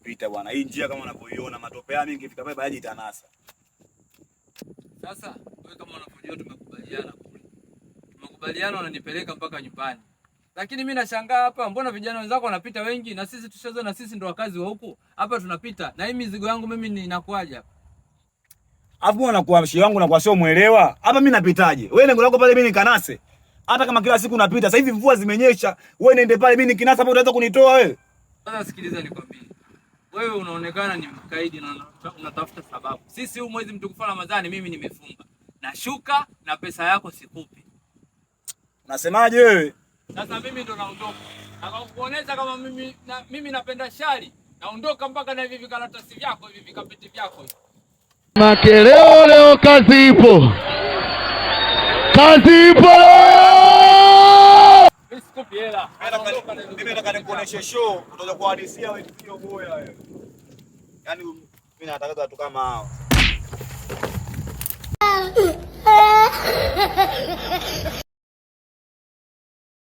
kupita bwana. Hii njia kama unavyoiona matope yake mingi, ikifika pale bajaji itanasa. Sasa wewe kama unavyojua tumekubaliana kule. Tumekubaliana unanipeleka mpaka nyumbani. Lakini mimi nashangaa hapa, mbona vijana wenzako wanapita wengi na sisi tushazoea, na sisi ndo wakazi wa huku. Hapa tunapita na hii mizigo yangu mimi ninakuaje hapa? Alafu bwana, kwa mshi wangu na kwa sio muelewa. Hapa mimi napitaje? Wewe lengo lako pale mimi nikanase. Hata kama kila siku napita, sasa hivi mvua zimenyesha, wewe nende pale mimi nikinasa hapo utaweza kunitoa wewe? Sasa sikiliza nikwambie. Wewe unaonekana ni mkaidi na unatafuta sababu. Sisi huu mwezi mtukufu wa Ramadhani mimi nimefunga. Nashuka na pesa yako sikupi. Unasemaje wewe? Sasa mimi ndo naondoka. Akakuoneza kama mimi na, mimi napenda shari. Naondoka mpaka na hivi vikaratasi vyako hivi vikapeti vyako hivi. Makeleo leo, kazi ipo, kazi ipo. Mimi sikupi hela. Naondoka na hivi. Mimi nataka nikuoneshe show, utakuja kuhadisia wewe tukio boya wewe. Yaani mimi nataka watu kama hao.